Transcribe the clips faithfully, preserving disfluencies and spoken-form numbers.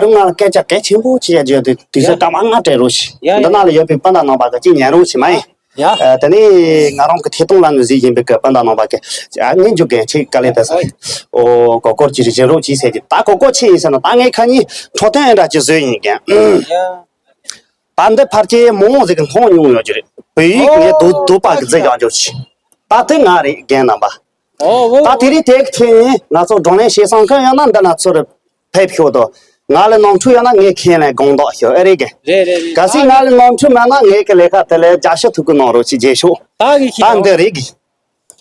རུང་ང་ལ་སྐད་ཆ་གལ་ཆེན་པོ་ཅིག་ཡ་བརྗོད་དུས་དུས་ཚོད་ཡ། སྐར་མ་ལྔ་སྤྲད་རོགས་ཞེས། ཡ་ཡ། འདི་ནང་ལ་ཡོད་པའི་སྤུན་ཟླ་རྣམ་པ་གི་ཅིག་ཉན་རོགས་ཞེས་མ་ཡིན། ཡ། ཨ། དེ་ནས་ང་རང་གི་ཐད་གཏོང་ལ་ནི་གཟིགས་བཞིན་པའི་གི་སྤུན་ཟླ་རྣམ་པ་གི་ཨ་ངས་འཇུག་གན་ཆེ་དཀའ་ལས་དེ་ས། ཨོ། གོ་སྐོར་གྱི་རིགས་བཞིན་རོགས་གྱིས་ཟེར་གྱི། ད་གོ་སྐོར་ཆེ་ཡིན་ཟེར་ན་ད་ངས་ཁ་ཉིན་འཕྲོད་བསྟེན་འདྲ་ཅིག་བཟོས་ཡིན་གན། ཡ། ད་འདི་ཕལ་ཆེར་མང་བོ་ཟིག་གི་མཐོང་མྱོང་ཡོད་ཀྱི་རེད། བོད་ཡིག་ངས་སྡུག་སྡུག་པ་གི་བརྫིས་བཞག་འཇོག་ཆེ། ད་དེ་ང་རེད་རྒན་རྣམ་པ། ཨོ། ད་དེ་རིང་དེ་གི་ཐད་ནས་ང་ཚོ་བགྲོ་གླེང་བྱེད་སང་ཁན་ཡང་ན་འདི་ན་ཚུར་ཕེབས་ཤོག་དང་། ང་ལ་ནོར་འཁྲུལ་ཡོད་ན་ངས་ཁས་ལེན་དགོངས་དག་ཞུ་ཨེ་རེད་གི། རེད་རེད་རེད། གལ་སྲིད་ང་ལ་ནོར་འཁྲུལ་མེད་ན་ངས་ཀྱི་ལས་ཀ་དེ་ལ་རྒྱབ་སྐྱོར་ཐུབ་ཀྱི་གནང་རོགས་ཞེས་རྗེས་ཤོག། ད་ངས་ཁས་ད་ལེན་འདི་རེད་གི།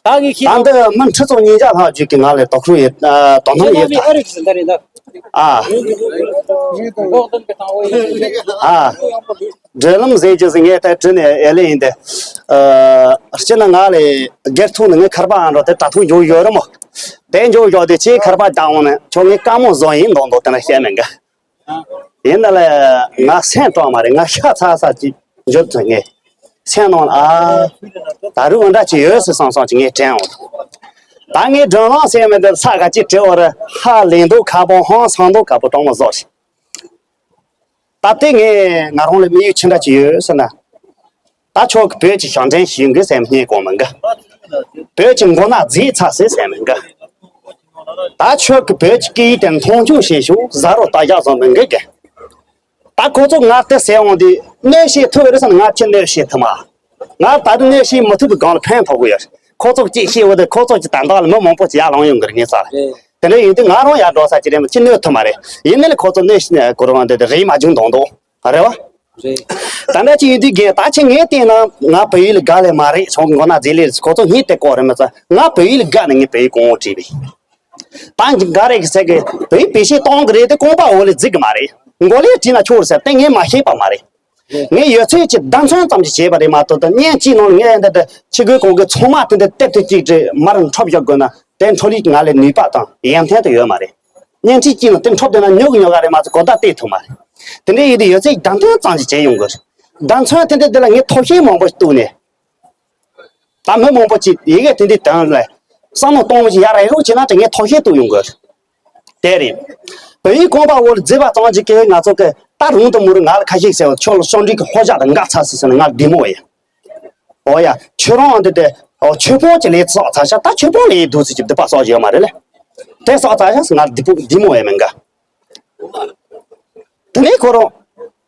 ད་ངས་ཁས་ད་ལེན་འདི་མི་ཁྲི་ཚོ་ཉིས་བརྒྱ་ལྷག་ཅིག་གི་ང་ལ་དོ་ཁུར་ཡོད། ཨ། དོ་སྣང་ཡོད་ད། ཨ་རིག་ཟིན་ད་རེད་ད། ཨ། འགོག་སྟོན་པའི་དང་བོ་ཡིན། ཨ། འབྲེལ་ལམ་ཟེར་རྒྱུ་ཟིག་ངས་ད་དྲི་ནས་ཨེ་ལེ་ཡིན་ཏེ། ཨ། སྤྱིར་ན་ང་ལས་སྒེར་ཐོག་ནས་ངས་ཁར་པ་ཨ་འགྲོ་དེ་དྲ་ཐོག་འཇོག་ཡོད་རེད་མོ། དེ་འཇོག་ཡོད་དེ་ཁྱེད་ཁར་པ་བཏང་འོང་ནས་ཁྱོད་ངས་དཀའ་མོ་བཟོ་ཡིན་མདོག་མདོག་དེ་ན་བཤད་མེད་གི། ཡིན་ན་ལས་ང་སེམས་སྐྲག་མ་རེད། ང་ཤ་ཚ་ཚ་ཅིག་འཇོག་ཐུབ་ངས་སེམས་ནང་ལ་ཨ། ད་རུང་འདྲ་ཅིག་ཡོད་སྲིད་བསམ་བསམ་ཅིག་ངས་དྲན་འོང་། ད་ངས་སྒྲོན་ལང་ཟེར་མི་འདི་ས་ག་ཅིག་བྲི་བ་རེད། ཧ་ལས་མདོག་ཁ་པོ་ཧང་སང་མདོག་ཁ་པོ་སྤྲང་མོ་བཟོ་ཞིག། ད་ལྟའི་ངས་ང་རང་ལ་དམིགས་ཡུལ་ཅི་འདྲ་ཅིག་ཡོད་ཟེར་ན། ད་ཁྱོད་ཀྱི་བོད་ཀྱི་ཞབས་འདྲེན་ཞུ་གི་ཟེར་མཁན་གང་མིན་གི། བོད་ཀྱི་མགོ་ན་རྫིག་ཚ་སེ་ཟེར་མིན་གི། ད་ཁྱོད་ཀྱི་བོད་ཀྱི་སྐད་ཡིག་དེ་མཐོང་ཆུང་བྱེད་ཤོག་ཟ་རོ་ལྟ་རྒྱག་བཟོ་མིན་གི་གི། ད་ཁོ་ཚོ་ང་དེ་ཟེར་འོང་དུས་གནོད་བྱེད་ཐུབ་རེད་ཟེར་ན་ང་ཁྱེད་གནོད་བྱེད་ཐུབ་མ། ང་ད་དུང་གནོད་བྱེད་མི་ཐུབ་པའི་སྒང་ལ་ཕན་ཐོགས་གི་ཡོད། ཁོ་ཚོ་གཅིག་བཤད་འོ་དེ་ཁོ་ཚོ་གི་ད་ལྟ་ལ་མི་མང་པོ་ཅིག་ཡར་ལངས་ཡོང་གི་རེད་ངས་ཚ། དེ་འདྲ་ཡིན་དུས་ང་རང་ཡར་འགྲོ་ས་ཅི་རེད་མ་ཅི་གནོད་ཐུབ་མ་རེད། ཡིན་ནའི་ཁོ་ཚོ་གནོད་བྱེད་ནས་གོ་རང་དེ་དེ་རེད་མ་བྱུང་མདོག་མདོག་རེད་བ། རེད། ད་ལྟ་ཅི་ཡིན་དུས་རྒན་ད་ཆེ་ངས་བལྟས་ན་ང་བོད་ཡིག་ལ་དགའ་ལས་མ་རེད། ཚོང་གི་མགོ་ན་རྫིག་ལས་ཁོ་ཚོ་སྙིང་དེ་ཀོ་རེད་མི་ཚ། ང་བོད་ཡིག་ལ་དགའ་ནས་ངས་བོད་ཡིག་གོང་འོག་བྲིས་པས། ད་འགའ་རེ་གི་ཟེར་གི་བོད་ཡིག་བེད་སྤྱོད་གཏོང་གི་རེད་དེ་ཀོང་པ་འོག་ལ་རྫིག་གི་མ་རེད། མགོ་ལས་བྲིས་ན་ཆོག་རེད་ཟེར་དེ་ངས་མ་ཤེས་པ་མ་རེད། ངས་ཡོད་ཚད་ཀྱི་བརྡ་མཚོན་ཙམ་ཞིག་བྱས་པ་རེད་མ་གཏོགས་ད་བརྙན་གཅིག་ནང་ལ་ངས་འདི་འདི་ཕྱི་རྒོལ་གོང་གི་ཚང་མ་དེ་འདི་ལྟེབ་ཐེབ་གཅིག་བྲིས་མར་འཁྲབ་བཞག་དགོས་ན་དེ་འཕྲོ་ལུས་ང་ལས་ནུས་པ་དང་ཡོན་ཏན་དུ་ཡོད་མ་རེད། བརྙན་འཕྲིན་གཅིག་ནང་དེ་འཁྲབ་བསྡད་ན་ཉོ་གི་ཉོ་ག་རེད་མ་གཏོགས་གོ་བརྡ་སྟེར་ཐུབ་མ་རེད། དེ་འདྲའི་ཡིན་དུས་ཡོད་ཚད་བརྡ་མཚོན་ཙམ་ཞིག་བྱས་ཡོང་དགོས། བརྡ་མཚོན་དེ་འདི་འདི་ལ་ངས་ཐོག་ཤེས་མང་པོ་ཞིག་གཏུགས་ནས། ད་མི་མང་པོ་ཅིག་ཡི་གེ་དེ་འདི་དོན་ལ་བསམ་བློ་གཏོང་བ་ཞིག་ཡར་རེ་རོགས་བྱས་ན་དེ་ངས་ཐོག་ཤེས་གཏུགས་ཡོང་དགོས། དེ་རེད། བོད་ཡིག་ཀོང་པ་འོག་ལ་རྫིག་པ་ཙམ་ཅིག་གིས་ང་ཚོ་གི་ད་རུང་དུ་མུར་ང་ལ་ཁ་ཤས་ཟེར་བ་ཁྱོད་ལ་ཤོག་འགྲིག་གི་ལྷོ་བཞག་དང་འགག་ཚར་སི་ཟེར་ནས་ང་ལ་བདེ་མོ་ཡིན། ཨོ་ཡ། ཁྱོད་རང་འདི་དེ་ཨོ་ཆོས་སྤོང་གི་ལས་བསགས་ཚར་ཤག་ད་ཆོས་སྤོང་ལས་འདུག་ཟེར་གྱི་སྡིག་པ་བསགས་ཡོད་མ་རེད་ལེ། དེ་བསགས་ཚར་ཤག་ང་བདེ་པོ་བདེ་མོ་ཡིན་མིན་ག། དེ་ནས་ཁོ་རང་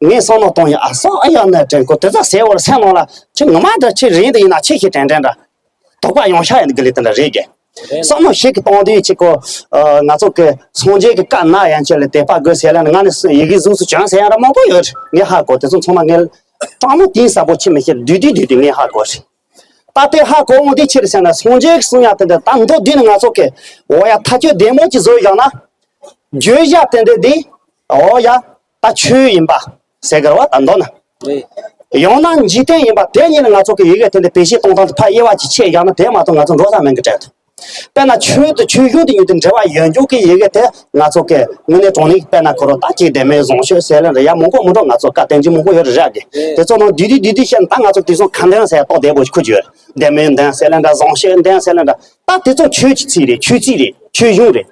ངས་བསམ་བློ་གཏོང་ཡ་ཨ་བསགས་ཨ་ཡ་ན་དྲན་ཁོ་དེ་ཚ་ཟེར་བར་སེམས་ནང་ལ་ཁྱི་ངོ་མ་འདྲ་ཁྱི་རིང་དུ་ཡིན་ན་ཁྱི་ཞིག་དྲན་དྲན་འདྲ། དོགས་པ་ཡོང་ཤ་ཡིན་གི་ལས་དེ་འདྲ་རེད་གི། བསམ་བློ་ཞིག་གི་གཏོང་དུས་ཅིག་གོ། ང་ཚོ་གི་སངས་རྒྱས་ཀྱི་བཀའ་ན་ཡན་ཆད་ལ་དད་པ་དགོས་ཟེར་ལ་ང་ནི་ཡི་གེ་གཟུགས་སུ་བྱང་ཟེར་ཡ་ར་མང་པོ་ཡོད་ངས་ཧ་གོ། དེ་ཚོ་ཚང་མ་ངས་སྤྲང་མོ་གཏིང་ཟབ་པོ་ཆི་མི་ཤེས་བསྡུས་བསྡུས་བསྡུས་བསྡུས་ངས་ཧ་གོ་རེད། ད་དེ་ཧ་གོ་འོང་དེ་ཕྱིར་ཟེར་ན་སངས་རྒྱས་ཀྱི་གསུང་ཡ་དེ་འདྲ་ད་མདོ་བསྡུས་ནས་ང་ཚོ་གི་འོ་ཡ་ཐག་གཅོད་བདེ་མོ་ཅིག་བཟོས་བཞག་ན། བརྗོད་བྱ་དེ་འདྲ་དེ་འོ་ཡ་ད་ཆོས་ཡིན་པ་ཟེར་གི་རེད་བ་ད་མདོ་ན། རེད། ཡང་ན་འཇིག་རྟེན་ཡིན་པ་དེ་ཉིད་ནི་ང་ཚོ་གི་ཡི་གེ་དེ་འདྲ་བེད་སྤྱོད་གཏོང་སྟངས་དེ་ཕར་དབྱེ་བ་ཅིག་ཕྱེ་བཞག་ན་དེ་མ་གཏོགས་ང་ཚོ་འགྲོ་ས་མིན་གི་དྲན་ཐུབ། དཔེར་ན་ཆོས་དང་ཆོས་གཞུང་དེ་གཉིས་དེ་འབྲེལ་བ་ཡོད་འཇོག་གི་ཡི་གེ་དེ་ང་ཚོ་གི་དངོས་གནས་དྲང་གནས་དཔེར་ན་ཁོ་རང་ད་ཅིག་བདེ་སྨོན་བཟང་སྤྱོད་ཟེར་ལེ་འདྲ་ཡ་མང་པོ་མི་འདུག་ང་ཚོ་བཀའ་བསྟན་འཛིན་མང་པོ་ཡོད་རེད་ར་གི། དེ་ཚོ་ནང་བསྡུས་བསྡུས་བསྡུས་བསྡུས་བཤད་ན་ད་ང་ཚོ་དེང་སང་ཁ་འདོན་ཟེར་ཏོག་བདེ་པོ་ཞིག་ཁུར་གྱི་ཡོད་རེད། བདེ་སྨོན་འདོན་ཟེར་ལེ་འདྲ་བཟང་སྤྱོད་འདོན་ཟེར་ལེ་འདྲ་ད་དེ་ཚོ་ཆོས་ཀྱི་ཚིག་རེད། ཆོས་ཚིག་རེད། ཆོས་གཞུང་རེད།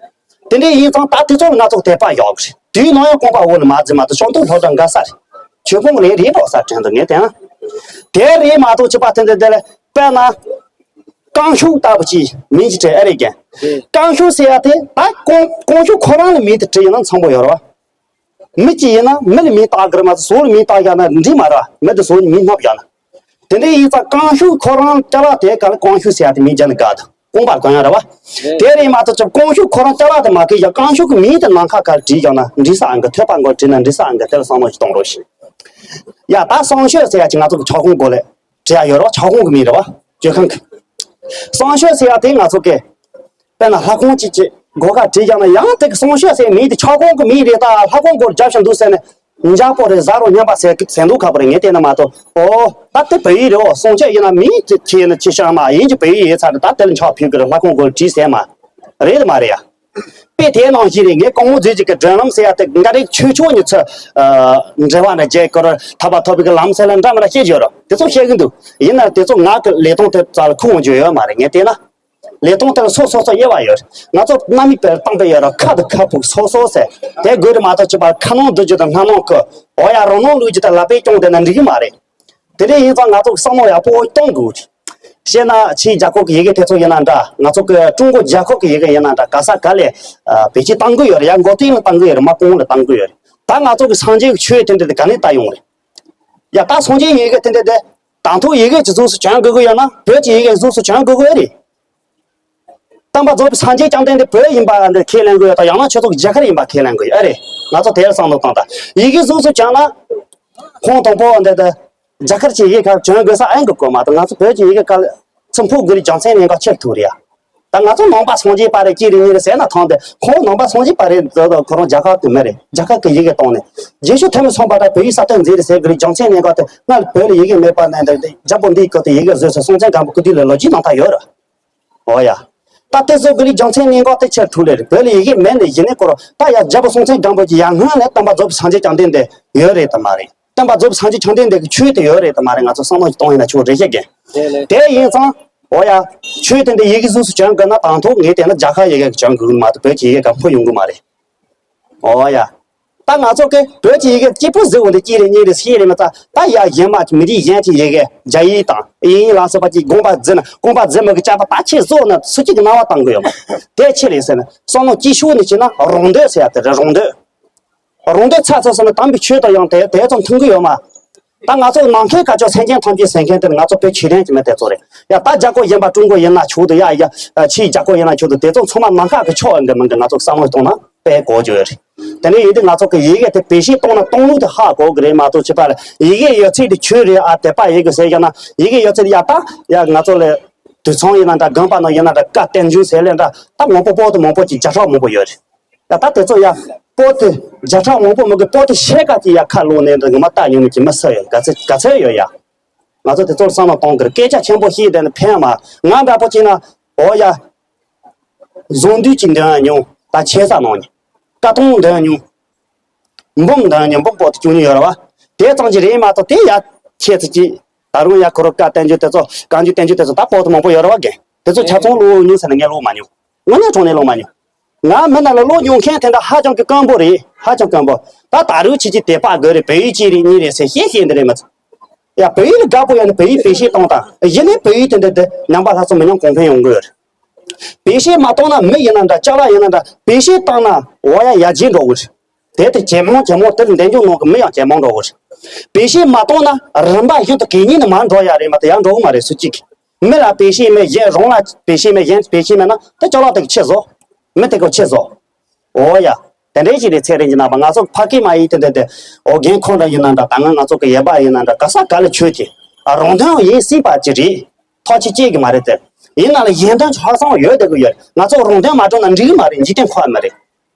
དེ་འདྲ་ཡིན་ཙང་ད་དེ་ཚོ་ལ་ང་ཚོ་དད་པ་ཡོད་གི་རེད། དུས་ནམ་ཡང་ཀོང་པ་འོག་ལ་མ་འཛུལ་མ་གཏོགས་ཤོག་ཐོག་ལྷོ་དང་འགའ་ས་རེད། ཆོས་ཕོངས་ལས་རེད་འགྲོ་ས་དྲན་འདུག་ངས་དེ་ཡང་། དེ་རེད་མ་གཏོགས་ཅི་པ་དེ་འདྲ་དེ་ལ་དཔེར་ན། རྐང་ཤུགས་ལྟ་བུ་ཅིག་མིང་ཅིག་བྲིས་ཨེ་རེད་ཀྱང་། རྐང་ཤུགས་ཟེར་ཡ་དེ་ད་རྐང་རྐང་ཤུགས་ཁོ་རང་ལ་མིང་དེ་བྲིས་ཡིན་ན་འཚམ་པོ་ཡོད་རེད་བ། མི་གཅིག་ཡིན་ན་མི་ལ་མིང་བཏགས་དགོས་རེད་མ་གཏོགས་བཟོ་ལ་མིང་བཏགས་བཞག་ན་འགྲིག་མ་རེད་བ། མི་དེ་བཟོ་ལ་མིང་སྣབས་བཞག་ན། དེ་འདྲ་ཡིན་ཙང་རྐང་ཤུགས་ཁོ་རང་ལྟ་བ་དེ་ག་ལ་རྐང་ཤུགས་ཟེར་ཡ་དེ་མིང་རྒྱག་ན་དགའ་འདུག་རྐང་པ་གང་ཡང་རེད་བ། དེ་རེད་མ་གཏོགས་ཅིག་རྐང་ཤུགས་ཁོ་རང་ལྟ་བ་དེ་མ་གི་ཡ་རྐང་ཤུགས་ཀྱི་མིང་དེ་ནམ་མཁའ་ག་ལ་བྲིས་བཞག་ན་འགྲིག་ས་ཨང་གི་ཐོད་པ་མགོ་བྲིས་ན་འགྲིག་ས་ཨང་གི་དེ་ལ་བསམ་བློ་ཞིག་གཏོང་རོགས་ཞེས། ཡ་ད་བསང་མཆོད་ཟེར་ཡ་ཅིག་ང་ཚོ་གི་ཕྱོགས་གོང་སྒོ་ལས་བྲིས་ཡ་ཡོད་རེད་བ། ཕྱོགས་གོང་གི་མིང་རེད་བ། སྤྱོད་ཁང་གི། བསང་མཆོད་ཟེར་ཡ་དེ་ང་ཚོ་གི། དཔེར་ན་ལྷ་ཁང་གཅིག་གི་སྒོ་ཁ་བྲིས་བཞག་ན་ཡང་དེ་གི་བསང་མཆོད་ཟེར་མིང་དེ་ཕྱོགས་གོང་གི་མིང་རེད། ད་ལྷ་ཁང་སྒོར་རྒྱབ་བཞག་འདུག་ཟེར་ནས་འཇའ་པོ་རེད་ཟ་རོ་སྙམ་པ་ཟེར་གི་ཟེར་འདུག་ཁ་པོ་རེད། ངས་བལྟས་ན་མ་གཏོགས་ཨོ་ད་དེ་བོད་ཡིག་རེད་འོ་བསང་མཆོད་ཡིན་ན་མིང་དེ་ཁྱེད་ནི་ཅི་བྱ་མ་ཡིན་གྱི་བོད་ཡིག་ཡོད་ཚར་རེད། ད་དེ་ལ་ཕྱག་ཕུལ་གི་རེད། ལྷ་ཁང་སྒོར་བྲིས་ཟེར་མ་རེད་མ་རེད་ཡ། དཔེ་དེའི་ནང་བཞིན་རེད། ངས་སྐུ་ངོ་མཛོད་ཅིག་གི་སྒྲོན་ལམ་ཟེར་ཡ་དེ་འགའ་རེ་ཆོས་ཕྱོགས་ཉི་ཚེ་འབྲེལ་བ་འདྲ་བརྒྱད་སྐོར་ཐར་པ་ཐོབ་པའི་གི་ལམ་ཟེར་ལ་འདྲ་མི་འདྲ་བཤད་ཡོད་རེད། དེ་ཚོ་བཤད་གི་འདུག་ཡིན་ན་དེ་ཚོ་ང་གི་ལས་དོན་དེ་རྩ་ལ་ཁུག་འོང་རྒྱུ་ཡོད་མ་རེད་ངས་བལྟས་ན། ལས་སྟངས་དེར་སོ་སོ་སོ་དབྱེ་བ་ཡོད། ང་ཚོ་གནའ་མིའི་བར་སྟོང་པའི་ཡོད་ར་ཁ་དང་ཁ་ཕུག་སོ་སོ་ཟེར་དེ་དགོས་རེད་མ་གཏོགས་ཅི་པ་ཁ་ནང་འདུག་རྒྱུ་དང་སྣ་ནང་གི་འོ་ཡ་རང་ནང་ལུས་རྒྱུ་དང་ལག་པས་སྐྱོང་བསྡད་ན་འགྲིག་གི་མ་རེད། དེ་འདྲ་ཡིན་ཙང་ང་ཚོ་གི་བསམ་བློ་ཡག་པོ་གཏོང་དགོས། བཤད་ན་ཕྱིའི་རྒྱལ་ཁབ་ཀྱི་ཡི་གེ་དེ་ཚོ་ཡིན་ན་འདྲ། ང་ཚོ་གི་ཀྲུང་གོ་རྒྱལ་ཁབ་ཀྱི་ཡི་གེ་ཡིན་ན་འདྲ། ག་ས་ག་ལས་ཨ་བེད་སྤྱོད་གཏང་གི་ཡོད་རེད། ཡང་མགོ་རྟིང་ལ་གཏང་གི་ཡོད་རེད། མ་གོང་ལ་གཏང་གི་ཡོད་རེད། ད་ང་ཚོ་གི་སངས་རྒྱས་ཀྱི་ཆོས་དེ་འདྲ་དེ་ག་ནས་ལྟ་ཡོང་རེད། ཡ་ད་སངས་རྒྱས་ཡི་གེ་དེ་འདྲ་དེ་དང་ཐོག་ཡི་གེ་གི་གཟུགས་སུ་བྱང་དགོས་ཀྱི་ཡོད་ན་བོད་ཀྱི་ཡི་གེ་གཟུགས་སུ་བྱང་དགོས་ཀྱི་ཡོད་རེད། སྟོན་པ་རྫོགས་པའི་སངས་རྒྱས་བཅོམ་ལྡན་འདས་བོད་ཡིན་པ་འདི་ཁས་ལེན་དགོས་ཡོད་དང་ཡང་ན་ཆོས་ཚོགས་རྒྱ་གར་ཡིན་པ་ཁས་ལེན་དགོས་ཡོད་ཨེ་རེད། ང་ཚོ་དེར་བསམ་བློ་བཏང་དང་ཡི་གེ་གཟུགས་སུ་བྱང་ན་ཁོང་དང་པོ་འདི་ད་རྒྱ་གར་གྱི་ཡི་གེ་ཁ་བྱོན་དགོས་ས་ཨེ་འགོ་དགོས་མ་གཏོགས་ང་ཚོ་བོད་ཀྱི་ཡི་གེ་ཁ་ཚུར་འཕོ་དགོས་རིགས་རྒྱུ་མཚན་གནད་འགག་ཆེར་ཐུག་རེད་ཡ། ད་ང་ཚོ་ནང་པ་སངས་རྒྱས་པ་རེད་ཅི་རེད་གཉིས་རེད་ཟེར་ན་ཐང་དེ་ཁོང་ནང་པ་སངས་རྒྱས་པ་རེད་ཟེར་དང་ཁོ་རང་རྒྱ་གར་གི་མི་རེད། རྒྱ་གར་གི་ཡི་གེ་བཏང་ནས་རྗེས་ཤུལ་ཐོན་མི་ཚོང་པ་དང་བོད་ཡིག་གསར་གཏོད་མཛད་རེད་ཟེར་དགོས་རིགས་རྒྱུ་མཚན་གནད་འགག་དེ་སྔར་བོད་ལ་ཡི་གེ་མེད་པ་ནས་འདི་རྒྱལ་པོ་འདིའི་སྐབས་དུ་ཡི་གེ་བཟོས་ཚེ་སྲོང་བཙན་སྒམ་པོ་སྐུ་དུས་ལ་ལོ་རྒྱུས་ནང་ལྟར་ཡོད་རེད། འོ་ཡ། ད་དེ་ཚོ་གི་རིགས་རྒྱུ་མཚན་གནད་འགག་དེ་ཆེར་ཐུག་ལེ་རེད། བོད་ལ་ཡི་གེ་མེད་ནས་གཞི་ནས་སྐོར་ད་ཡ་རྒྱལ་པོ་སྲོང་བཙན་སྒམ་པོ་གྱི་ཡར་སྔོན་ནས་སྟོན་པ་རྫོགས་པའི་སངས་རྒྱས་བཅོམ་ལྡན་འདས་ཡོད་རེད་དམ་མ་རེད། སྟོན་པ་རྫོགས་པའི་སངས་རྒྱས་བཅོམ་ལྡན་འདས་ཀྱི་ཆོས་དེ་ཡོད་རེད་དམ་མ་རེད། ང་ཚོ་བསམ་བློ་ཞིག་གཏོང་ཡིན་ན་ཆོག་རེད་བཤད་གི། དེ་ཡིན་ཙང་། འོ་ཡ། ཆོས་དེ་འདི་ཡི་གེ་གཟུགས་སུ་བྱོན་དགོས་ན་དང་ཐོག་ངས་བལྟས་ན་རྒྱལ་ཁབ་ཡི་གེ་གི་བྱོན་དགོས་མ་གཏོགས་བོད་ཀྱི་ཡི་གེ་ག་འཕོ་ཡོང་གི་མ་རེད། འོ་ཡ། ད་ང་ཚོ་གི་བོད་ཀྱི་ཡི་གེ་སྐྱིད་པོ་ཟེར་བ་འདི་གཅིག་རེད་གཉིས་རེད་ཤེས་རེད་མ་ཚད་ད་ཡ་གཞན་མ་མི་རིགས་གཞན་གྱི་ཡི་གེ་རྒྱ་ཡིག་དང་དབྱིན་ཡིག་ལ་སོགས་པ་གྱི་དགོངས་པ་འཛིན་དགོངས་པ་འཛིན་མི་གི་ཅག་པ་ད་ཆེ་བཟོ་ན་སུ་གཅིག་གི་སྣང་བ་བཏང་གི་ཡོད་མ། དེ་ཆེ་རེད་ཟེར་ན་བསམ་བློ་སྐྱིད་ཤོས་ནི་བྱས་ན་རང་འདོད་ཟེར་ཡ་དེ་རེད་རང་འདོད། རང་འདོད་ཚ་ཚ་ཟེར་ན་དམ་པའི་ཆོས་དང་ཡང་དེ་དེ་ཙམ་མཐུན་གི་ཡོད་མ། ད་ང་ཚོ་ནམ་མཁའི་སྐད་ཅོར་སེམས་ཅན་ཐམས་ཅད་ཟེར་མཁན་དེ་ནི་ང་ཚོ་བོད་ཆོས་ལྡན་གྱི་མི་དེ་ཚོ་རེད་ཡ། ད་རྒྱ་གོ་གཞན་པ་ཀྲུང་གོ་ཡིན་ན་ཆོག་འདུག་ཡ་ཡ། ཕྱིའི་རྒྱ་གོ་ཡིན་ན་ཆོག་འདུག་དེ་ཚོ་ཚང་མ་ནམ་མཁའ་གི་ཕྱོགས་འདི་མི་འདི་ང་ཚོ་བསམ་བློ་གཏོང་ན་དཔེ་གོ་རྒྱུ་ཡོད་རེད། དེ་ནས་ཡིན་དུས་ང་ཚོ་གི་ཡི་གེ་དེ་བེད་སྤྱོད་གཏོང་ན་གཏོང་ལུགས་དེ་ཧ་གོ་གི་རེད་མ་གཏོགས་ཅི་པ་ལ་ཡི་གེ་ཡོད་ཚད་དེ་ཆོས་རེད་ཨ་དད་པ་ཡི་གེ་ཟེར་ཡ་ན་ཡི་གེ་ཡོད་ཚད་དེ་ཡ་ད་ཡ་ང་ཚོ་ལ་དུད་ཚང་ཡིན་ན་འདྲ་དགོན་པ་ནང་ཡིན་ན་འདྲ་བཀའ་བསྟན་འགྱུར་ཟེར་ལས་འདྲ་ད་མང་པོ་པོ་དེ་མང་པོ་ཅིག་བརྒྱ་ཕྲག་མང་པོ་ཡོད་རེད། ཡ་ད་དེ་ཚོ་ཡ། པོ་ཏི། བརྒྱ་ཕྲག་མང་པོ་མི་གི་པོ་ཏི་ཤེལ་ཀ་ཅིག་ཡ་ཁ་ལོག་ནས་འདི་ངོ་མ་ལྟ་མྱོང་མི་གི་མི་སུ་ཡོད་ག་ཚད་ག་ཚད་ཡོད་ཡ། ང་ཚོ་དེ་ཚོར་བསམ་བློ་གཏོང་གི་རེད། སྐད་ཆ་ཆེན་པོ་བཤད་བསྡད་ན་ཕན་མ། ང་འདྲ་པོ་བྱས་ན་འོ་ཡ། བཟང་འདུས་ཀྱི་འདོན་མྱོང་ད་ཆེ་ས་ནང་ནས་ཀ་ཐོང་འདོན་མྱོང་། འབུམ་འདོན་མྱོང་འབུམ་པོ་ཏི་བཅུ་གཉིས་ཡོད་ར་བ། དེ་ཙམ་གྱི་རེད་མ་གཏོགས་དེ་ཡ་ཁྱེད་ཚོ་ཀྱིས་ད་རུང་ཡ་ཁོ་རོ་བཀའ་བསྟན་འགྱུར་དེ་ཚོ་བཀའ་འགྱུར་བསྟན་འགྱུར་དེ་ཚོ་ད་པོ་ཏི་མང་པོ་ཡོད་ར་བ་གན་དེ་ཚོ་ཆ་ཚང་ཀློག་མྱོང་ཟེར་ན་ངས་ཀློག་མ་མྱོང་། དངོས་གནས་དྲང་གནས་ཀློག་མ་མྱོང་། ང་མི་རྣམས་ལ་ཀློག་མྱོང་མཁན་དེ་འདྲ་ཧ་ཅང་གི་དཀོན་པོ་རེད། ཧ་ཅང་དཀོན་པོ། ད་ད་རུང་ཁྱེད་ཀྱིས་དད་པ་དགོས་རེད། བོད་ཡིག་གཅིག་རེད་གཉིས་རེད་ཟེར་བཤད་བཤད་འདི་རེད་མ་ཚད། ཡ་བོད་ཡིག་ལ་དགའ་པོ་ཡོད་ན་བོད་ཡིག་བེད་སྤྱོད་གཏོང་དང་གཞི་ནས་བོད་ཡིག་དེ་འདྲ་དེ་ཉམས་པ་སླར་གསོ་མི་ཉམས་གོང་འཕེལ་ཡོང་གི་ཡོད་རེད། བེད་སྤྱོད་མ་གཏོང་ན་མི་ཡིན་ན་འདྲ་ཅ་ལག་ཡིན་ན་འདྲ་བེད་སྤྱོད་བཏང་ན་འོ་ཡ་ཡར་རྒྱས་འགྲོ་གི་རེད། དེ་དེ་ཇེ་མང་ཇེ་མང་དེར་འདེམས་སྐྱོང་གནང་གི་མི་ཡང་ཇེ་མང་འགྲོ་གི་རེད། བེད་སྤྱོད་མ་གཏོང་ན་རིམ་པ་བཞིན་དུ་གད་སྙིགས་ནི་མར་འགྲོ་ཡ་རེད་མ་གཏོགས་ཡར་འགྲོ་གི་མ་རེད་སུ་གཅིག་གིས། མི་ལ་བེད་སྤྱོད་མེད་གཞན་རང་ལ་བེད་སྤྱོད་མེད་གཞན་བེད་སྤྱོད་མེད་ན་དེ་ཅ་ལག་དེ་གི་ཆེ་བཟོ། མི་དེ་གི་ཆེ་བཟོ། འོ་ཡ། དེ་འདྲའི་ཞིག་རེད། ཚེ་རིང་གི་རྣམ་པ་ང་ཚོ་ཕ་སྐད་མ་ཡིན་དེ་འདྲ་དེ་ཨོ་རྒན་ཁོང་འདྲ་ཡིན་ན་འདྲ་ད་ང་ང་ཚོ་གི་ཡེ་པ་ཡིན་ན་འདྲ་ག་ས་ག་ལ་ཆོས་ཀྱི་རང་དོན་ཡིན་སྲིད་པ་ཅི་རེད། ཐག་ཆོད་སྐྱེ་གི་མ་རེད་དེ། ཡིན་ན་ལ་གཞན་དོན་ཧ་སང་ཡོད་བསྡད་གི་ཡོད། ང་ཚོ་རང་དོན་མ་སྒྲུབ་ན་འགྲིག་གི་མ་རེད། འཇིག་རྟེན་ཁོ་མ་རེད།